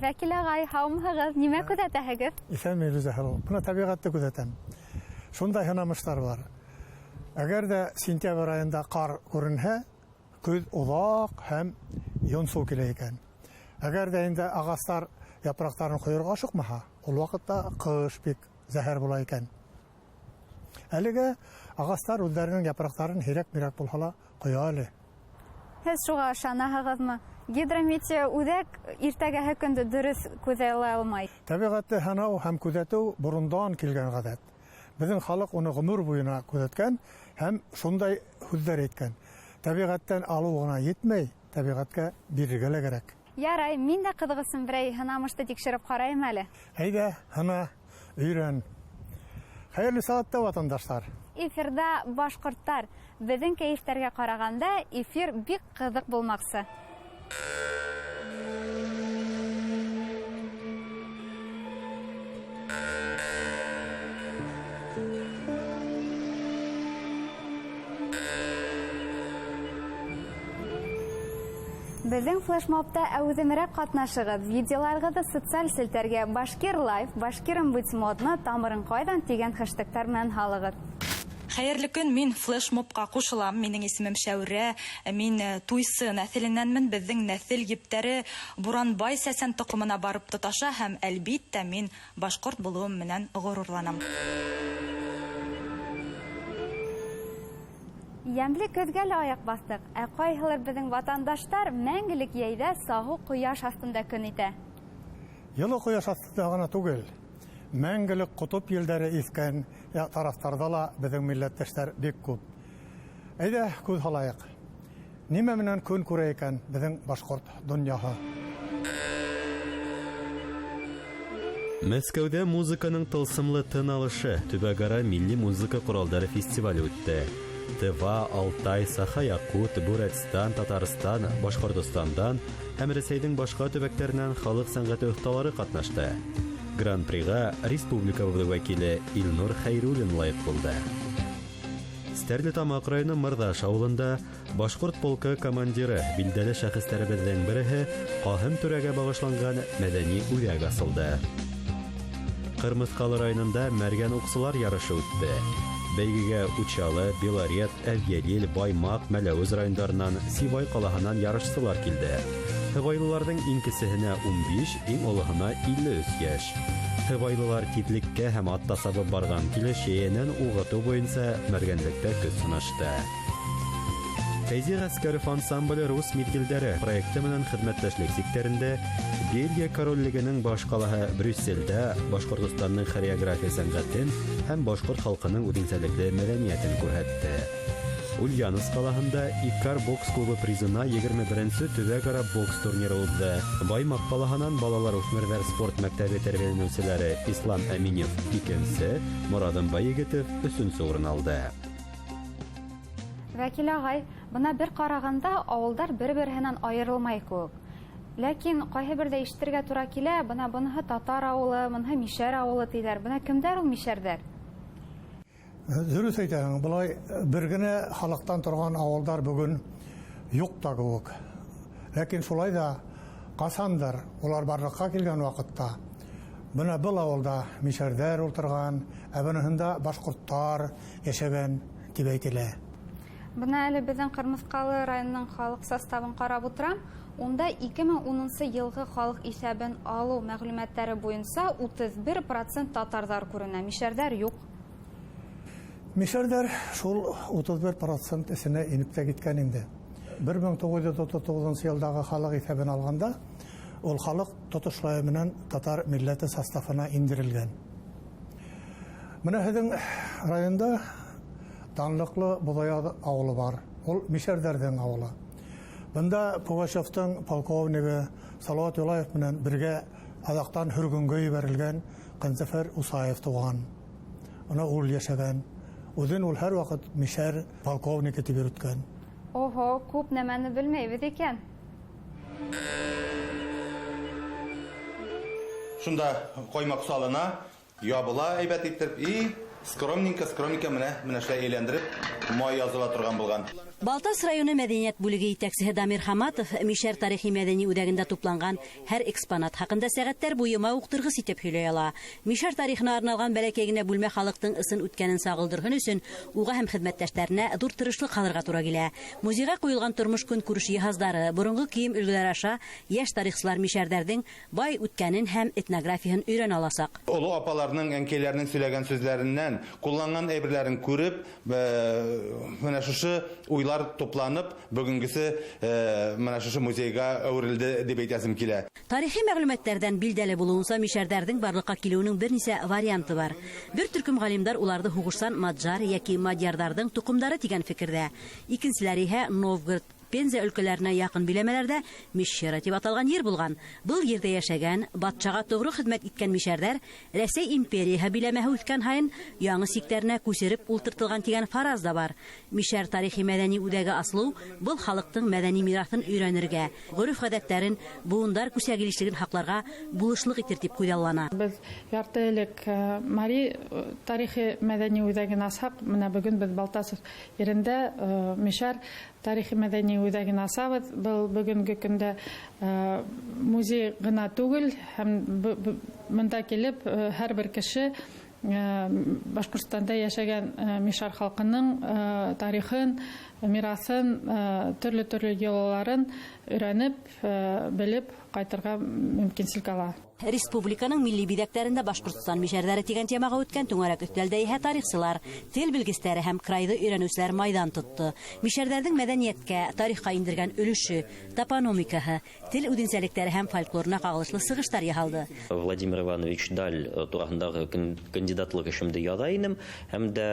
Вәкил ағай, һаумыһығыҙ? Нимә күҙәтәһегеҙ? Иҫәнме, Илүзә һылыу. Бына тәбиғәтте күҙәтәм. Шундай һынамыштар бар. Әгәр ҙә сентябрь айында ҡар күренһә, көҙ оҙаҡ һәм йонсоу килә икән. Әгәр ҙә инде ағастар япраҡтарын ҡойорға ашыҡмаһа, ул ваҡытта ҡыш бик зәһәр була икән. Әлегә ағастар үҙҙәренең япраҡтарын һирәк-мирәк булһа ла ҡоя әле. Һеҙ шуға ышанаһығыҙмы? Гидрометеоүҙәк иртәгәһе көндө дөрөҫ күҙәләй алмай. Тәбиғәтте һанау һәм күҙәтеү борондан килгән ғәҙәт. Беҙҙең халыҡ уны ғүмер буйына күҙәткән һәм шундай һүҙҙәр әйткән. Тәбиғәттән алыу ғына етмәй, тәбиғәткә бирергә лә кәрәк. Ярай, мин дә ҡыҙыҡ өсөн берәй һынамышты тикшереп ҡарайым әле. Әйҙә, һына, өйрән. Хәйерле сәғәттә, ватандаштар. Эфирҙа башҡорттар. Беҙҙең кәйефтәргә ҡарағанда эфир бик ҡыҙыҡ булмаҡсы. Беҙҙең флешмобта әүҙемерәк ҡатнашығыҙ. Видеоларығыҙҙы социаль селтәргә Башкир Лайф, Башкирым быть модно, тамырың ҡайҙан тигән хэштегтар менән һалығыҙ. Хәйерле көн, мин флешмобҡа ҡушылам. Минең исемем Шәүрә, мин Туйсы нәҫеленәнмен. Беҙҙең нәҫел ептәре Буранбай сәсән тоҡомона барып тоташа һәм, әлбиттә, мин башҡорт булыуым менән ғорурланам. Йәмле көҙгә лә аяҡ баҫтыҡ. Ә ҡайһылыр беҙҙең ватандаштар мәңгелек йәйҙә сағыу ҡояш аҫтында көн итә. Йылы ҡояш аҫтында ғына түгел, мәңгелек ҡотоп елдәре иҫкән тарафтарҙа ла беҙҙең милләттәштәр бик күп. Әйҙә, күҙ һалайыҡ. Нимә менән көн күрә икән беҙҙең башҡорт донъяһы? Мәскәүҙә музыканың тылсымлы тын алышы төбәк-ара милли музыка ҡоралдары фестивале үтте. Тыва, Алтай, Саха, Якут, Бурятстан, Татарстан, Башҡортостандан һәм Рәсәйҙең башҡа төбәктәренән халыҡ сәнғәте оҫталары ҡатнашты. Гран-приға республикабыҙ вәкиле Илнур Хәйруллин лайыҡ булды. Стәрлетамаҡ районы Мырҙаш ауылында башҡорт полкы командиры, билдәле шәхестәребеҙҙең береһе Ҡаһым Түрәгә бағышланған мәҙәни үҙәк асылды. Ҡырмыҫҡалы районында мәргән уҡсылар ярышы үтте. Бәйгегә Учалы, Белорет, Әбйәлил, Баймаҡ, Мәләүез райондарынан, Сибай ҡалаһынан ярышсылар килде. Һыбайлыларҙың иң кесеһенә 15, иң олоһона 53 йәш. Һыбайлылар тиҙлеккә һәм атта сабып барған килеш йәйәнән уғытыу буйынса мәргәнлектә көс һынашты. Фәйзи Ғәскәров ансамбле Рус миҙгелдәре проекты менән хеҙмәттәшлек сиктәрендә Бельгия короллегенең баш ҡалаһы Брюсселдә Башҡортостандың хореография сәнғәтен һәм башҡорт халҡының үҙенсәлекле мәҙәниәтен күрһәтте. Ульяновск ҡалаһында Икар бокс клубы призына 21-нсе төбәк-ара бокс турниры уҙҙы. Баймаҡ ҡалаһынан балалар үҫмерҙәр спорт мәктәбе тәрбиәләнеүселәре Ислам Әминев икенсе, Морадым Байегетов өсөнсө урын алды. Вәкил ағай, бына бер ҡарағанда ауылдар бер-береһенән айырылмай кеүек. Ләкин ҡайһы берҙә ишетергә тура килә, бына быныһы татар ауылы, быныһы мишәр ауылы тиҙәр. Бына кемдәр ул мишәрҙәр? Дөрөҫ әйтәһең, былай бер генә халыҡтан торған ауылдар бөгөн юҡ та кеүек. Ләкин шулай ҙа ҡасандыр улар барлыҡҡа килгән ваҡытта бына был ауылда мишәрҙәр ултырған, ә быныһында башҡорттар йәшәгән тип әйтелә. Бына әле беҙҙең Ҡырмыҫҡалы районының халыҡ составын ҡарап ултырам. Унда 2010 йылғы халыҡ иҫәбен алыу мәғлүмәттәре буйынса 31% татарҙар күренә, мишәрҙәр юҡ. Мишәрҙәр шул 31% эсенә инеп тә киткән инде. 1939 йылдағы халыҡ иҫәбен алғанда, ул халыҡ тотошлайы менән татар милләте составына индерелгән. Бына һеҙҙең районда данлыҡлы Боҙаяҙ ауылы бар. Ул мишәрҙәрҙең ауылы. Бында Пугачевтың полковнигы Салауат Юлаев менән бергә аҙаҡтан һөргөнгә ебәрелгән Ҡәнзәфәр Усаев тыуған. Уны ул йәшәгән. Үҙен ул һәр ваҡыт мишәр полковнигы тип йөрөткән. Ого, күп нәмәне белмәйбеҙ икән. Шунда ҡоймаҡ салына, ябыла әйбәт иттереп, и Скромненько, скромненько менә менә шулай әйләндереп май языла торган булган. Балтас районы мәдәният бүлеге итәксеһе Дамир Хаматов Мишәр тарихи мәдәни үҙәгендә тупланған һәр экспонат хаҡында сәғәттәр буйы мауыҡтырғыс итеп һөйләй ала. Мишәр тарихына арналған бәләкәй генә бүлмә халыҡтың ысын үткәнен сағылдырһын өсөн уға һәм хеҙмәттәштәренә ҙур тырышлыҡ һалырға тура килә. Музейға ҡуйылған тормош көнкүреш йыһаздары, боронғо кейем өлгөләре аша йәш тарихсылар мишәрҙәрҙең бай үткәнен һәм этнографияһын өйрәнә аласаҡ. Оло апаларының, әнкәйләренең сөйләгән сүзләреннән, ҡулланған әйберләрен күреп, менә шушы уйлар тупланып, бөгөнгөсө менә шушы музейга әүерелде дип әйтәсем килә. Тарихи мәгълүматтардан билдәле булыуынса, мишәрҙәрҙең барлыҡҡа килеүенең бер нисә варианты бар. Бер төркөм ғалимдар уларҙы һуғышсан маджар йәки мадьярҙарҙың тоҡомдары тигән фекерҙә. Икенселәре иһә Новгород, Пенза өлкәләренә яҡын биләмәләрҙә Мишера тип аталған ер булған. Был ерҙә йәшәгән, батшаға тоғро хеҙмәт иткән мишәрҙәр Рәсәй империяһы биләмәһе үҫкән һайын яңы сиктәренә күсереп ултыртылған тигән фараз да бар. Мишәр тарихи мәҙәни үҙәге асылыу был халыҡтың мәҙәни мираҫын өйрәнергә, ғөрөф-ғәҙәттәрен, быуындар күсәгилешлеген һаҡларға булышлыҡ итер тип күҙаллана. Беҙ ярты элек Мари тарихи мәҙәни үҙәген асһаҡ, менә бөгөн беҙ Балтасов ерендә Мишәр тарихи мәҙәни үҙәген асабыҙ. Был бөгөнгө көндә музей ғына түгел, һәм бында килеп һәр бер кеше Башҡортостанда йәшәгән мишәр халҡының тарихын, мираҫын, төрлө-төрлө йолаларын өйрәнеп, белеп ҡайтырға мөмкинселек ала. Республиканың милли биҙәктәрендә Башҡортостан мишәрҙәре тигән темаға үткән түңәрәк өҫтәлдә иһә тарихсылар, тел белгестәре һәм крайҙы өйрәнеүселәр майҙан тотто. Мишәрҙәрҙең мәҙәниәткә, тарихҡа индергән өлөшө, топономикаһы, тел үҙенсәлектәре һәм фольклорына ҡағылышлы сығыштар яһалды. Владимир Иванович Даль тураһындағы кандидатлыҡ эшемде яҙа инем, һәм дә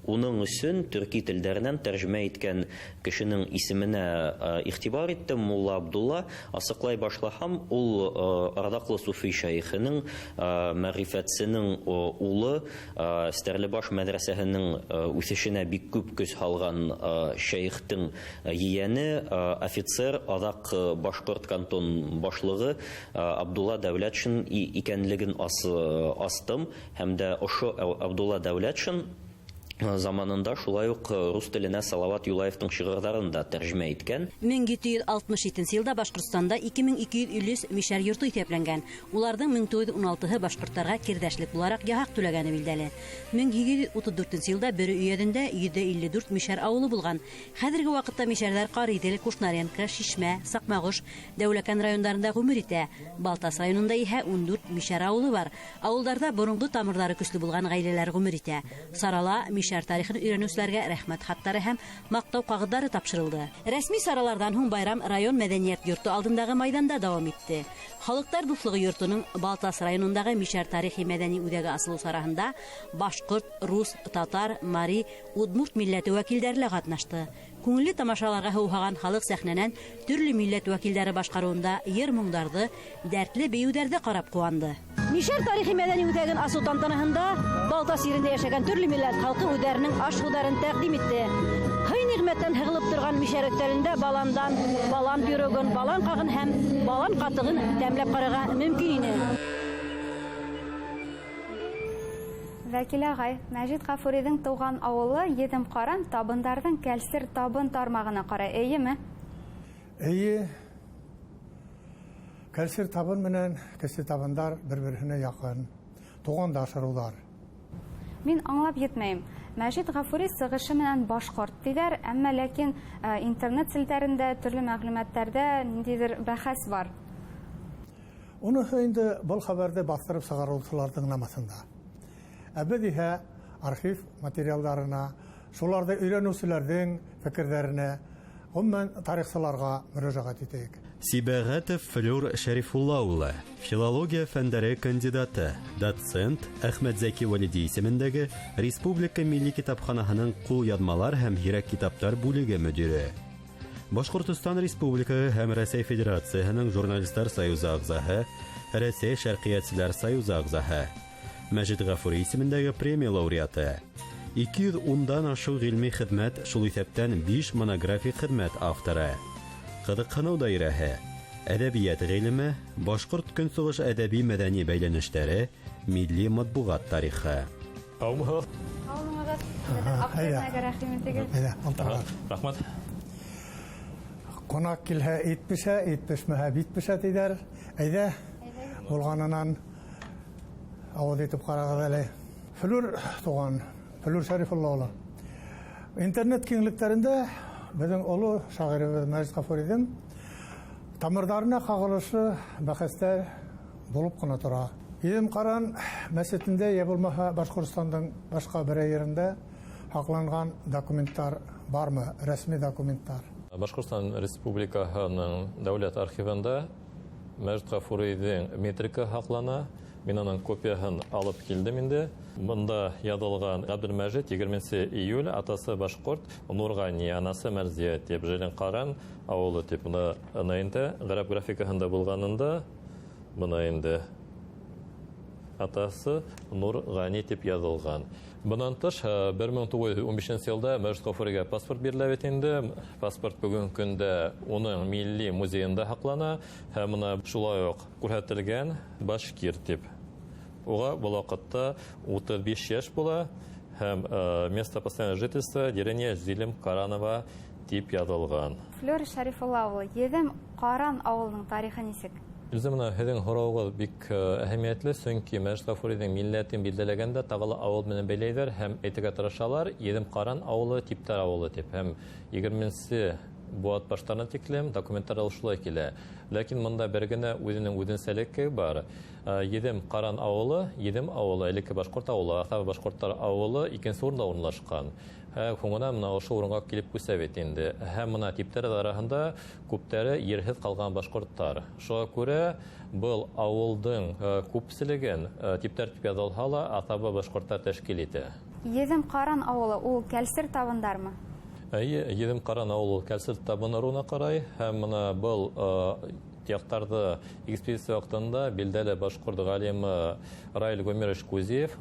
уның өсөн төрки телдәренән тәржемә иткән кешенең исеменә иғтибар иттем. Мулла Абдулла. Асыҡлай башлаһам, ул арҙаҡлы суфи шәйхенең, мәғрифәтсенең улы, Стәрлебаш мәҙрәсәһенең үҫешенә бик күп көс һалған шәйхтең ейәне, офицер, аҙаҡ башҡорт кантон башлығы Абдулла Дәүләтшин икәнлеген астым, һәм дә ошо Абдулла Дәүләтшин заманында шулай уҡ рус теленә Салават Юлаевтың шиғырҙарын да тәржемә иткән. 1767 йылда Башҡортостанда 2253 мишәр йорто иҫәпләнгән. Уларҙың 1916-һы башҡорттарға кирҙәшлек булараҡ яһаҡ түләгәне билдәле. 1834 йылда Бөрө өйәҙендә 154 мишәр ауылы булған. Хәҙерге ваҡытта мишәрҙәр Ҡариҙел, Кушнаренко, Шишмә, Саҡмағош, Дәүләкән райондарында ғүмер итә. Балтас районында иһә 14 мишәр ауылы бар. Ауылдарҙа боронғо тамырҙары көслө булған ғаиләләр ғүмер итә. Сарала мишәр тарихын өйрәнеүселәргә рәхмәт хаттары һәм маҡтау ҡағыҙҙары тапшырылды. Рәсми сараларҙан һуң байрам район мәҙәниәт йорто алдындағы майҙанда дауам итте. Халыҡтар дуҫлығы йортоноң Балтас районындағы Мишәр тарихи мәҙәни үҙәге асылыу сараһында башҡорт, рус, татар, мари, удмурт милләте вәкилдәре лә ҡатнашты. Күңелле тамашаларға һыуһаған халыҡ сәхнәнән төрлө милләт вәкилдәре башҡарыуында йыр-моңдарҙы, дәртле бейеүҙәрҙе ҡарап ҡыуанды. Мишәр тарихи мәҙәни үҙәген асыу тантанаһында Балтас ерендә йәшәгән төрлө милләт халҡы үҙҙәренең аш-һыуҙарын тәҡдим итте. Һый-ниғмәттән һығылып торған мишәр өҫтәлендә баландан балан пирогын, балан ҡағын һәм балан ҡатығын тәмләп ҡарарға мөмкин ине. Вәкил ағай, Мәжит Ғафуриҙың тыуған ауылы Еҙемҡаран табындарҙың кәлсер табын тармағына ҡарай, эйеме? Эйе. Кәлсер табын менән кесе табындар бер-береһенә яҡын, туғандаш ырыуҙар. Мин аңлап етмәйем. Мәжит Ғафури сығышы менән башҡорт тиҙәр, әммә ләкин интернет селтәрендә, төрлө мәғлүмәттәрҙә ниндәйҙер бәхәс бар. Уныһы инде был хәбәрҙе баҫтырып сығарыусыларҙың намыҫында. Ә беҙ иһә архив материалдарына, шуларҙы өйрәнеүселәрҙең фекерҙәренә, ғөмүмән тарихсыларға мөрәжәғәт итәйек. Сибәғәтов Флюр Шәрифулла улы, филология фәндәре кандидаты, доцент, Әхмәтзәки Вәлиди исемендәге Республика Милли китапханаһының ҡулъяҙмалар һәм һирәк китаптар бүлеге мөдире. Башҡортостан Республикаһы һәм Рәсәй Федерацияһының Журналистар союзы ағзаһы, Рәсәй Шәрҡиәтселәр союзы ағзаһы, Мәжит Ғафури исемендәге премия лауреаты. 210-дан ашыу ғилми хеҙмәт, шул иҫәптән 5 монографик хеҙмәт авторы. Ҡыҙыҡһыныу даирәһе, әҙәбиәт ғилеме, башҡорт көнсығыш әҙәби мәҙәни бәйләнештәре, милли матбуғат тарихы. Һаумыһығыҙ? Һаумыһығыҙ. Аҡтырнайға рәхим итегеҙ. Әйҙә, ултырығыҙ. Рәхмәт. Ҡунаҡ килһә ит бешә, ит бешмәһә бит бешә тиҙәр. Әйҙә, булғанынан ауыҙ итеп ҡарағыҙ әле. Флүр туған, Флүр Шәрифулла улы. Интернет киңлектәрендә беҙҙең оло шағирыбыҙ Мәжит Ғафуриҙың тамырҙарына ҡағылышы бәхәстәр булып ҡына тора. Иҙем Ҡаран мәсетендә йә булмаһа Башҡортостандың башҡа берәй ерендә һаҡланған документтар бармы, рәсми документтар? Башҡортостан Республикаһының дәүләт архивында Мәжит Ғафуриҙың метрика һаҡлана. Мин уның копияһын алып килдем инде. Бында яҙылған Ғәбделмәжит 20 июль, атасы башҡорт, Нурғани, анасы Мәрзиә тип, Жиленҡаран ауылы тип. Бына инде ғәрәп графикаһында булғанында бына инде атасы Нурғани тип яҙылған. Бынан тыш, 1915 йылда Мәжит Ғафуриға паспорт бирелә бит инде. Паспорт бөгөнгө көндә уның милли музейында һаҡлана һәм бына шулай уҡ күрһәтелгән башкир тип. Уға был ваҡытта 35 йәш була һәм место постоянного жительства деревня Зилем Каранова тип яҙылған. Флүр Шәрифулла улы, Еҙем Ҡаран ауылының тарихы нисек? Илза, бына һеҙҙең һорауығыҙ бик әһәмиәтле, сөнки Мәжит Ғафуриҙың милләтен билдәләгәндә тағы ла ауыл менән бәйләйҙәр һәм әйтергә тырышалар Еҙем Ҡаран ауылы, Типтәр ауылы тип. Һәм 20-нсе быуат баштарына тиклем документтар ул шулай килә. Ләкин бында бер генә үҙенең үҙенсәлеге бар. Еҙем Ҡаран ауылы, Еҙем ауылы, элекке башҡорт ауылы, Аҫаба башҡорттар ауылы икенсе урында урынлашҡан. Һуңынан бына ошо урынға килеп күсә бит инде. Һәм бына типтәр араһында күптәре ерһеҙ ҡалған башҡорттар. Шуға күрә был ауылдың күпселеген типтәр тип яҙылһа ла Аҫаба башҡорттар тәшкил итә. Еҙем Ҡаран ауылы ул кәлсер табындармы? Эйе, Еҙем Ҡаран ауылы кәлсер табын ырыуына ҡарай һәм бына был яҡтарҙы экспедиция ваҡытында билдәле башҡорт ғалимы Раил Гомерович Кузиев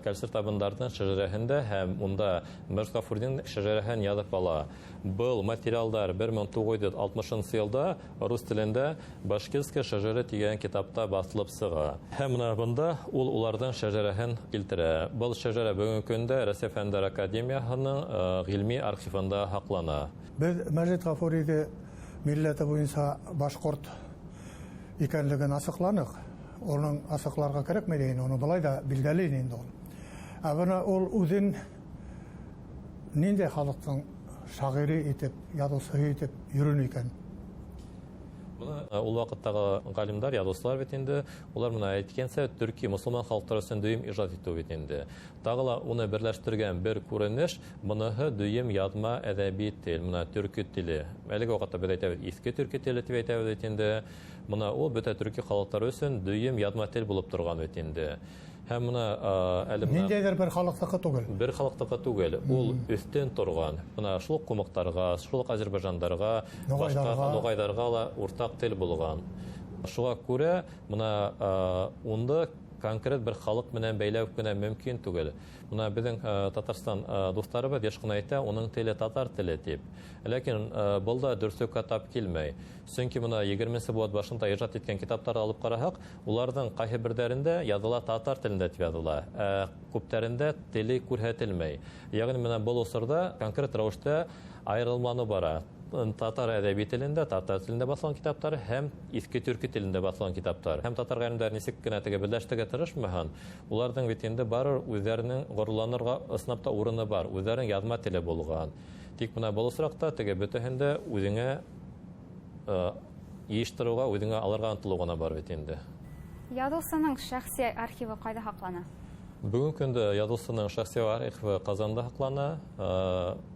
кәлсер табындарҙың шәжәрәһендә һәм унда Мәжит Ғафуриҙың шәжәрәһен яҙып ала. Был материалдар 1960 йылда рус телендә Башкирская шәжәрә тигән китапта баҫылып сыға. Һәм бына бында ул уларҙың шәжәрәһен килтерә. Был шәжәрә бөгөнгө көндә Рәсәй Фәндәр Академияһының ғилми архивында һаҡлана. Беҙ Мәжит Ғафуриҙы милләте буйынса башҡорт икәнлеген асыҡланыҡ. Уның асыҡларға кәрәкмәй инде, уны былай да билдәле инде ул. Ә бына ул үҙен ниндәй халыҡтың шағире итеп, яҙыусыһы итеп йөрөн икән? Бына ул ваҡыттағы ғалимдар, яҙыусылар бит инде, улар бына әйткәнсә, төрки мосолман халыҡтары өсөн дөйөм ижад итеү бит инде. Тағы ла уны берләштергән бер күренеш, быныһы дөйөм яҙма әҙәби тел, бына төрки теле. Әлеге ваҡытта беҙ әйтәбеҙ, иҫке төрки теле тип әйтәбеҙ бит инде. Бына ул бөтә төрки халыҡтары өсөн дөйөм яҙма тел булып торған бит инде. Һәм бына, әле бына Ниндәйҙер бер халыҡтыҡы түгел. Бер халыҡтыҡы түгел, ул өҫтөн торған. Бына шул уҡ ҡумыҡтарға, шул уҡ азербайжандарға, башҡа нуғайҙарға ла уртаҡ тел булған. Шуға күрә бына, унда конкрет бер халыҡ менән бәйләү генә мөмкин түгел. Бына беҙҙең, Татарстан, дуҫтарыбыҙ йыш ҡына әйтә, уның теле татар теле тип. Ләкин, был да дөрөҫлөккә тап килмәй. Сөнки бына 20-нсе быуат башында ижад иткән китаптарҙы алып ҡараһаҡ, уларҙың ҡайһы берҙәрендә яҙыла татар телендә тип яҙыла, ә күптәрендә теле күрһәтелмәй. Йәғни бына был осорҙа конкрет рәүештә айырылманыу бара. Татар әҙәби телендә, татар телендә баҫылған китаптар һәм иҫке төрки телендә баҫылған китаптар. Һәм татар ғалимдары нисек кенә теге берләштергә тырышмаһын, уларҙың бит инде барыбер үҙҙәренең ғорурланырға ысынлап та урыны бар, үҙҙәренең яҙма теле булған. Тик бына был осраҡта теге бөтәһен дә үҙеңә, йыйыштырыуға, үҙеңә алырға ынтылыу ғына бар бит инде. Яҙыусының шәхси архивы ҡайҙа һаҡлана? Бөгөнгө көндә яҙыусының шәхси архивы Ҡазанда һаҡлана.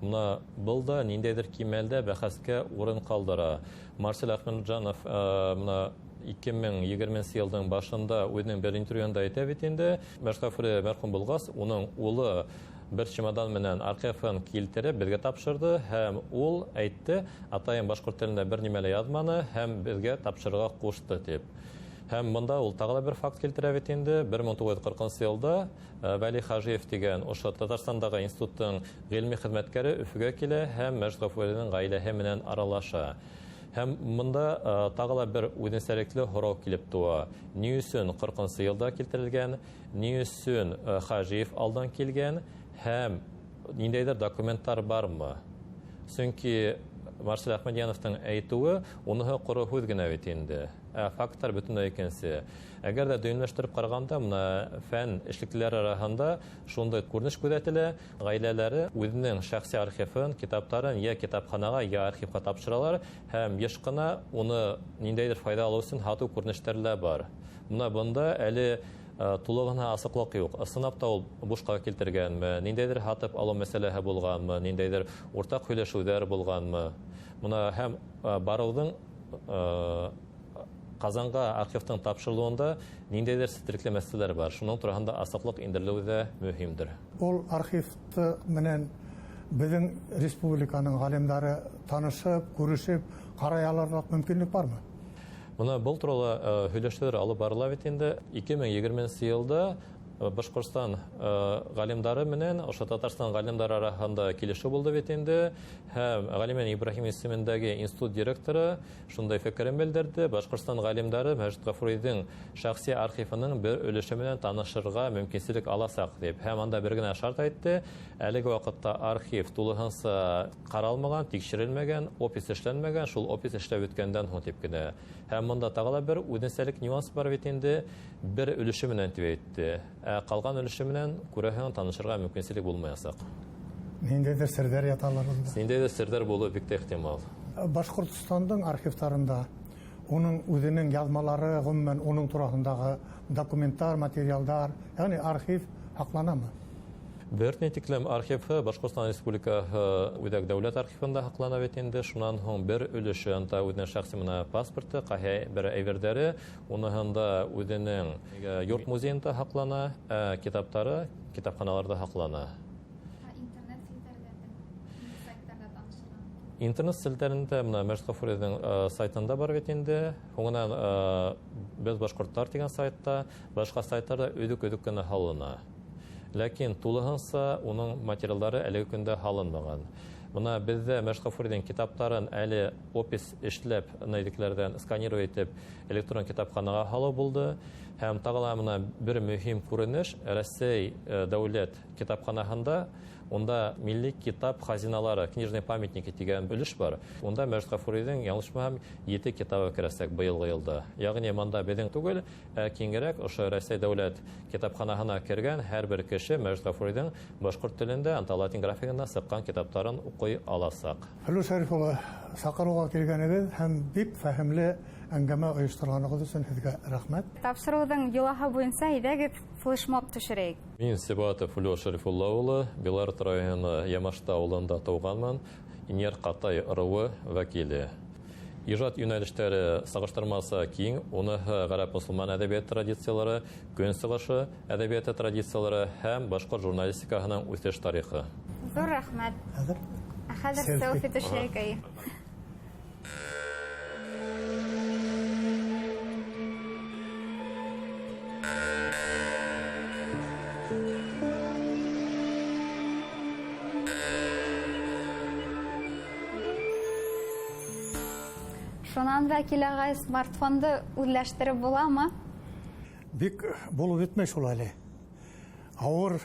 Бына был да ниндәйҙер кимәлдә бәхәскә урын ҡалдыра. Марсель Әхмәтжанов, бына 2020 йылдың башында үҙенең бер интервьюында әйтә бит инде, Мәжит Ғафури мәрхүм булғас, уның улы бер чемодан менән архивын килтереп беҙгә тапшырҙы һәм ул әйтте, атайым башҡорт телендә бер нимә лә яҙманы һәм беҙгә тапшырырға ҡушты тип. Һәм бында ул тағы ла бер факт килтерә бит инде. Бер мең туғыҙ йөҙ ҡырҡынсы йылда, Вәли Хажиев тигән ошо Татарстандағы институттың ғилми хеҙмәткәре Өфөгә килә һәм Мәжит Ғафуриҙың ғаиләһе менән аралаша. Һәм мында тағы ла бер үҙенсәлекле һорау килеп тыуа. Ни өсөн 40-нсы йылда килтерелгән, ни өсөн Хажиев алдан килгән һәм ниндәйҙер документтар бармы? Сөнки Марсель Әхмәдйәновтың әйтеүе уныһы ҡоро һүҙ генә бит инде. Ә факттар бөтөнләй икенсе. Әгәр ҙә дөйөмләштереп ҡарағанда, мына фән эшлеклеләре араһында шундай күренеш күҙәтелә: ғаиләләре үҙенең шәхси архивын, китаптарын йә китапханаға, йә архивҡа тапшыралар һәм йыш ҡына уны ниндәйҙер файҙа алыу өсөн һатыу күренештәре лә бар. Мына бында әле тулығына асыҡлыҡ юҡ. Ысынлап та ул бушҡа килтергәнме, ниндәйҙер һатып алыу мәсьәләһе булғанмы, ниндәйҙер уртаҡ һөйләшеүҙәр булғанмы? Мына һәм барыуҙың Ҡазанға архивтың тапшырылыуында ниндәйҙер сетерекле мәсьәләләр бар. Шуның тураһында асыҡлыҡ индерелеүе ҙә мөһимдер. Ул архивты менән беҙҙең республиканың ғалимдары танышып, күрешеп, ҡарай алырлыҡ мөмкинлек бармы? Мына был турала һөйләшеүҙәр алып барыла бит инде. 2020 йылда Башҡортостан ғалимдары менән ошо Татарстан ғалимдары араһында килешеү булды бит инде. Һәм Ғәлимән Ибраһим исемендәге институт директоры шундай фекерен белдерҙе: Башҡортостан ғалимдары Мәжит Ғафуриҙың шәхси архивының бер өлөшө менән танышырға мөмкинселек аласаҡ тип. Һәм анда бер генә шарт әйтте: әлеге ваҡытта архив тулыһынса ҡаралмаған, тикшерелмәгән, опись эшләнмәгән, шул опись эшләп бөткәндән һуң тип кенә. Һәм мында тағы ла бер үҙенсәлек нюанс бар бит инде, бер өлөшө менән тип әйтте. Ә ҡалған өлөшө менән күрәһең танышырға мөмкинселек булмаясаҡ. Ниндәйҙер серҙәр яталар унда. Ниндәйҙер серҙәр булыуы бик тә ихтимал. Башҡортостандың архивтарында уның үҙенең яҙмалары, ғөмүмән уның тураһындағы документтар, материалдар, йәғни архив һаҡланамы? Бер ни тиклем архивы Башҡортостан Республикаһы Үҙәк дәүләт архивында һаҡлана бит инде. Шунан һуң бер өлөшө анда үҙенең шәхси мына паспорты, ҡайһы бер әйберҙәре, уныһында үҙенең йорт музейында һаҡлана, ә китаптары китапханаларҙа һаҡлана. Интернет селтәрҙәрендә, сайттарҙа танышырға? Интернет селтәрендә мына Мәжит Ғафуриҙың сайтында бар бит инде. Һуңынан Беҙ башҡорттар тигән сайтта, башҡа сайттарҙа өҙөк-өҙөк кенә һалына. Ләкин тулыһынса уның материалдары әлеге көндә һалынмаған. Мына беҙҙә Мәжит Ғафуриҙың китаптарын әле опись эшләп, нәйҙекләрҙән сканировать итеп электрон китапханаға һалыу булды. Һәм тағы ла мына бер мөһим күренеш: Рәсәй дәүләт китапханаһында унда милли китап хазиналары, книжные памятники тигән өлөш бар. Унда Мәжит Ғафуриҙың, яңылышмаһам, 7 китабы керәсәк быйылғы йылда. Йәғни мында беҙҙең түгел, ә киңерәк ошо Рәсәй дәүләт китапханаһына кергән һәр бер кеше Мәжит Ғафуриҙың башҡорт телендә, анда латин графигында сыҡҡан китаптарын уҡый аласаҡ. Флүр Шәриф улы, саҡырыуға килгәнегеҙ һәм бик фәһемле әңгәмә ойошторғанығыҙ өсөн һеҙгә рәхмәт. Тапшырыуҙың йолаһы буйынса әйҙәгеҙ флешмоб төшөрәйек. Мин Сибатов Флүр Шәрифулла улы, Белорет районы Ямашта ауылында тыуғанмын, Инйәр Ҡатай ырыуы вәкиле. Ижад йүнәлештәре сағыштырмаса киң, уныһы ғәрәп мосолман әҙәбиәте традициялары, көнсығышы әҙәбиәте традициялары һәм башҡорт журналистикаһының үҫеш тарихы. Ҙур рәхмәт. Хәҙер Ә хәҙер селфи төшөрәйек, әйе. Шунан да килә ағай, смартфонды үҙләштереп буламы? Бик булып етмәй шул әле. Ауыр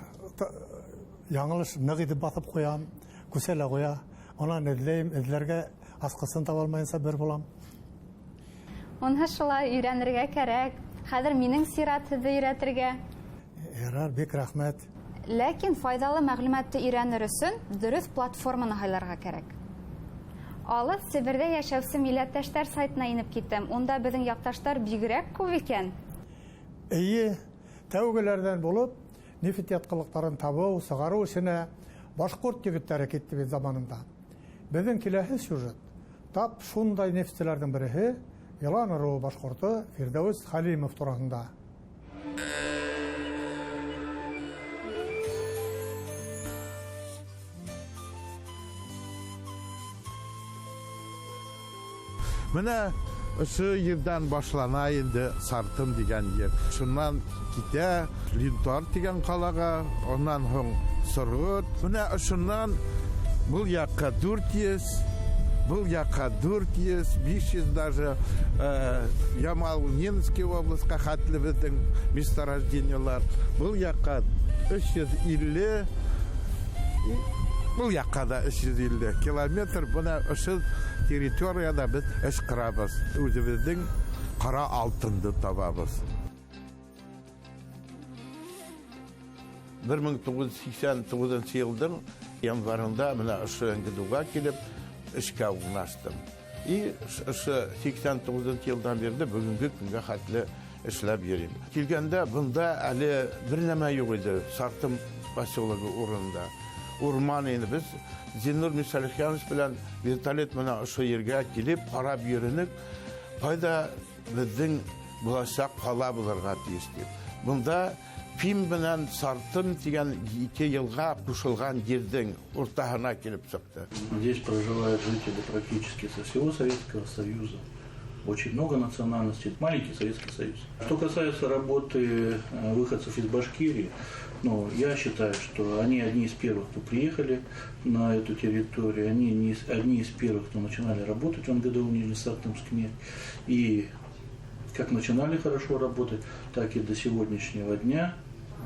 яңылыш ныҡ итеп баҫып ҡуям, күсә лә ҡуя. Унан эҙләйем, эҙләргә асҡысын таба алмайынса бер булам. Уныһы шулай өйрәнергә кәрәк. Хәҙер минең сират һеҙҙе өйрәтергә. Ярар, бик рәхмәт. Ләкин файҙалы мәғлүмәтте өйрәнер өсөн дөрөҫ платформаны һайларға кәрәк. Алыҫ Себерҙә йәшәүсе милләттәштәр сайтына инеп киттем. Унда беҙҙең яҡташтар бигерәк күп икән. Эйе, тәүгеләрҙән булып нефть ятҡылыҡтарын табыу, сығарыу эшенә башҡорт егеттәре китте бит заманында. Беҙҙең киләһе сюжет тап шундай нефтселәрҙең береһе Йылан ырыуы башҡорто Фирҙәүес Хәлимов тураһында. Мына ошо ерҙән башлана инде Сартым тигән ер. Шунан китә Линтар тигән ҡалаға, унан һуң Сорғот. Мына ошонан был яҡҡа 400, Был яҡҡа 400, 500 даже Ямал-Ненецкий областьҡа хәтле беҙҙең месторождениелар. Был яҡҡа 350, был яҡҡа да 350 километр. Бына ошо территорияда беҙ эш ҡырабыҙ. Үҙебеҙҙең ҡара алтынды табабыҙ. 1989 йылдың январында мына ошо НГДУға килеп эшкә урнаштым. И ошо 89 йылдан бирле бөгөнгө көнгә хәтле эшләп йөрөйм. Килгәндә бында әле бер нәмә юҡ ине, Сартым поселогы урынында. Урман ине. Беҙ Зиннур Мисалихянович белән вертолет менән ошо ергә килеп ҡарап йөрөнөк, ҡайҙа беҙҙең буласаҡ ҡала булырға тейеш тип. Бында Пим менән Сартым тигән ике йылға ҡушылған ерҙең уртаһына килеп сыҡты. Здесь проживают жители практически со всего Советского Союза. Очень много национальностей. Маленький Советский Союз. Что касается работы выходцев из Башкирии, ну, я считаю, что они одни из первых, кто приехали на эту территорию, они одни из первых, кто начинали работать в НГДУ Нижнесартымск. И как начинали хорошо работать, так и до сегодняшнего дня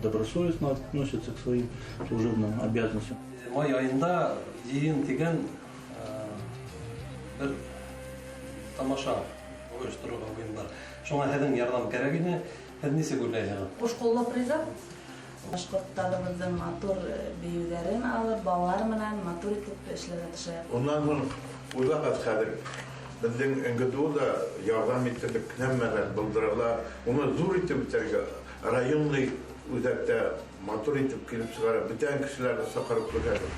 добросовестно относятся к своим служебным обязанностям. Май айында йыйын тигән бер тамаша ойошторорға уйым бар. Шуңа һеҙҙең ярҙам кәрәк ине. Һеҙ нисек уйлайһығыҙ? Ҡуш ҡуллы приза. Башҡорттарыбыҙҙың матур бейеүҙәрен алып, балалар менән матур итеп эшләргә тырышайыҡ. Унан һуң уйлағыҙ хәҙер. Беҙҙең НГДУ ҙа ярҙам итерлек нәмәләр булдырыла. Уны ҙур итеп үтәргә, районный үҙәктә матур итеп килеп сығарып, бүтән кешеләрҙе саҡырып күрһәтеп.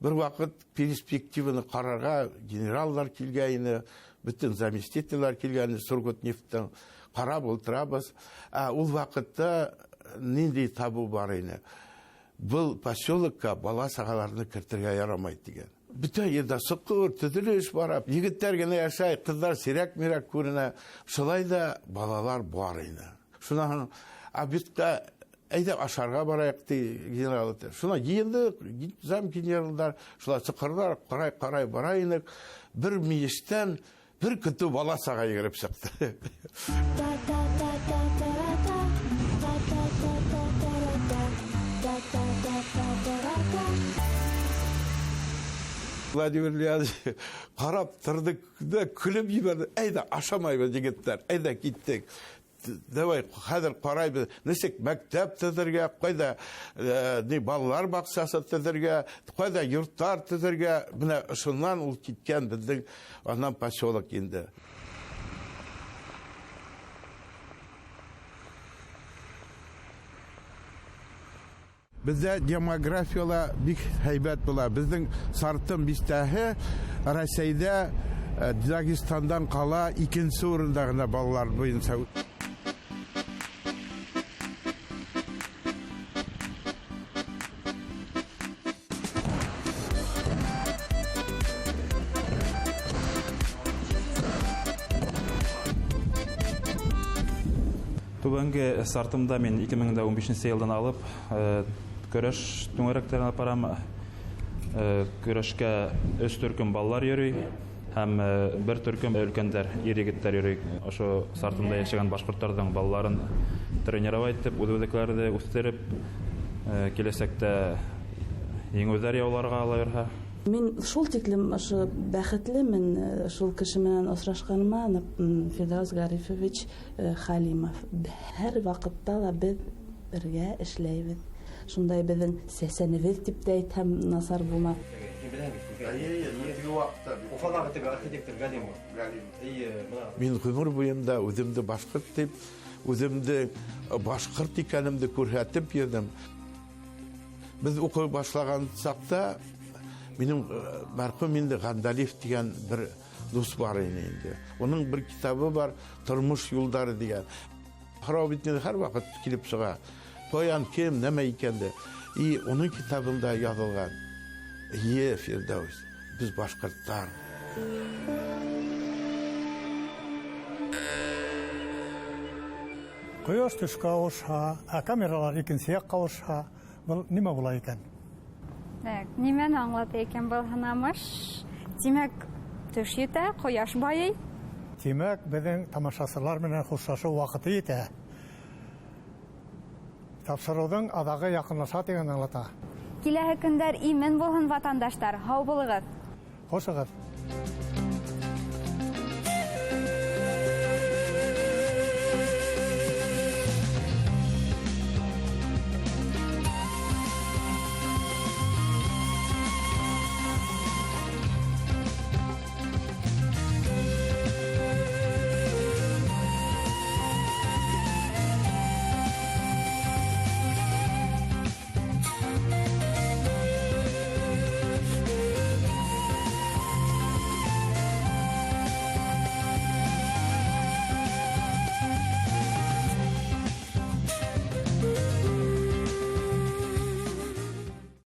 Бер ваҡыт перспективаны ҡарарға генералдар килгәйне, бөтөн заместительләр килгәйне Сургутнефттән. Ҡарап ултырабыҙ. Ә ул ваҡытта ниндәй табу бар ине? Был поселокка бала сағаларны кертергә ярамай тигән. Бөтә ерҙә соҡор, төҙөлөш бара. Егеттәр генә йәшәй, ҡыҙҙар сирәк-мирәк күренә. Шулай ҙа балалар бар ине. Шунан һуң обедҡа әйҙә ашарға барайыҡ ти генерал. Шунан йыйындыҡ, зам генералдар, шулай соҡорҙар ҡарай-ҡарай бара инек. Бер мейештән бер көтөү бала саға йүгереп сыҡты. Владимир Леонидович ҡарап торҙо да көлөп ебәрҙе. Әйҙә ашамайбыҙ, егеттәр, әйҙә киттек. Давай хәҙер ҡарайбыҙ, нисек мәктәп төҙөргә, ҡайҙа ни балалар баҡсаһы төҙөргә, ҡайҙа йорттар төҙөргә. Бына шунан ул киткән беҙҙең анан поселок инде. Беҙҙә демографияла бик һәйбәт була. Беҙҙең Сартым бистәһе Рәсәйҙә Дагестандан ҡала икенсе урында ғына балалар буйынса. Түбәнге Сартымда мин 2015 йылдан алып көрәш түңәрәктәрен алып барам. Көрәшкә өс төркөм балалар йөрөй һәм бер төркөм өлкәндәр, ир-егеттәр йөрөй. Ошо Сартымда йәшәгән башҡорттарҙың балаларын тренировать итеп, үҙ-үҙлекләрҙе үҫтереп, киләсәктә еңеүҙәр яуларға ала бирһә. Мин шул тиклем ошо бәхетлемен шул кеше менән осрашҡаныма, Фирҙәүес Ғарифович Хәлимов. Һәр ваҡытта ла беҙ бергә эшләйбеҙ. Шундай беҙҙең сәсәнебеҙ тип тә әйтһәм насар булмаҫ. Мин ғүмер буйымда үҙемде башҡорт тип, үҙемде башҡорт икәнемде күрһәтеп йөрҙөм. Беҙ уҡый башлаған саҡта минең мәрхүм инде Ғандалиев тигән бер дуҫ бар ине инде. Уның бер китабы бар, Тормош юлдары тигән. Һорау бит инде һәр ваҡыт килеп сыға. Ҡаян, кем, нәмә икәнде. И уның китабында яҙылған: Эйе, Фирҙәүес, беҙ башҡорттар. Ҡояш төшкә ауышһа, ә камералар икенсе яҡҡа ауышһа, был нимә була икән? Так, нимәне аңлата икән был һынамыш? Тимәк, төш етә, ҡояш байый. Тимәк, беҙҙең тамашасылар менән хушлашыу ваҡыты етә. Тапшырыуҙың аҙағы яҡынлаша тигән аңлата. Киләһе көндәр имен булһын, ватандаштар. Һау булығыҙ. Хушығыҙ.